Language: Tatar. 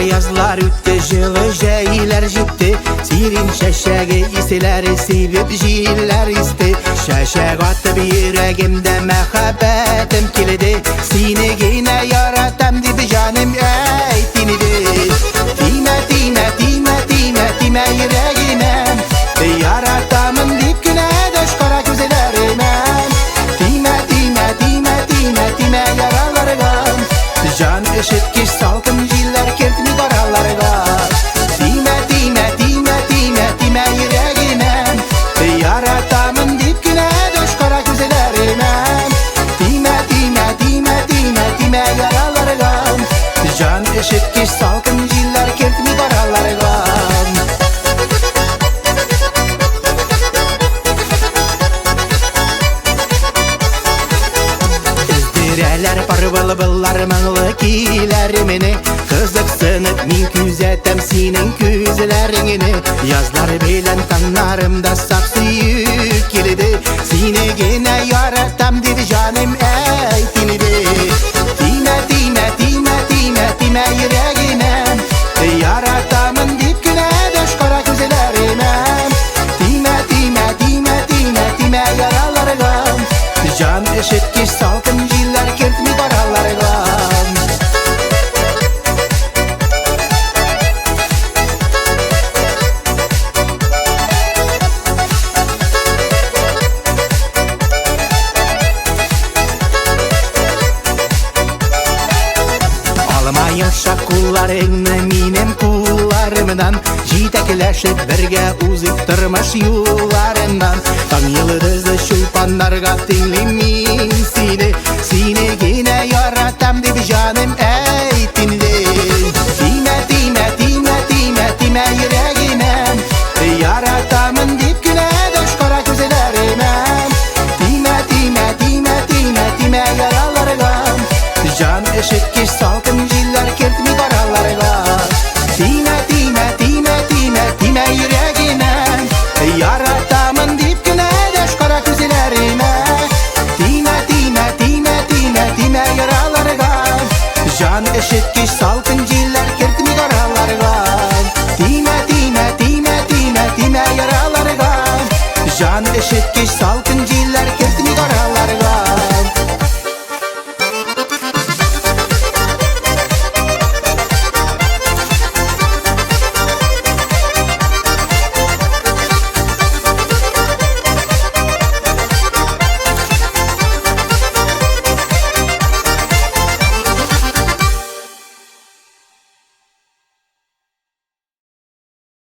Язлар үтте, җылы җәйләр җитте. Сирень чәчәге исләре сибеп җилләр исте. Чәчәк атып йөрәгемдә мәхәббәтем килде. Сине генә яратам дип җаным әйт инде. Тимә, тимә, тимә, тимә, тимә йөрәгемә. Яратамын дип кенә дәш кара күзләремә. Тимә, тимә, тимә, тимә, тимә яраларга. Җан өшеткеч салкын җилләр кертми араларга. Тимә, тимә, тимә, тимә, тимә йөрәгемә. Яратамын дип кенә дәш кара күзләремә. Тимә, тимә, тимә, тимә, тимә яраларга. Җан өшеткеч салкын җилләр кертми араларга. Өздерәләр пар былбыллар моңлы көйләремне. Кызыксынып мин күзәтәм синең күзләреңне. Язлар белән таңнарымда саф сөю килде. Сине генә яратам дип җаным әйт инде. Тимә, тимә, тимә, тимә, тимә йөрәгемә. Яратамын дип кенә дәш кара күзләремә. Тимә, тимә, тимә, тимә, тимә яраларга. Җан өшеткеч салкын җилләр кертми араларга. Алма йомшак кулларыңны минем кулларымнан. Җитәкләшеп бергә узып тормыш юлларыннан. Таң йолдызы чулпаннарга тиңлим мин сине. Сине генә яратам дип җаным әйт инде. Тимә, тимә, тимә, тимә, тимә йөрәгемә. Яратамын дип кенә дәш кара күзләремә. Тимә, тимә, тимә, тимә, тимә яраларга. Җан өшеткеч салкын җилләр кертми араларга. Тимә, тимә, тимә, тимә, тимә йөрәгемә. Яратамын дип кенә дәш кара күзләремә. Тимә, тимә, тимә, тимә, тимә яраларга. Җан өшеткеч салкын җилләр кертми араларга. Тимә, тимә, тимә, тимә, тимә яраларга. Җан өшеткеч салкын җилләр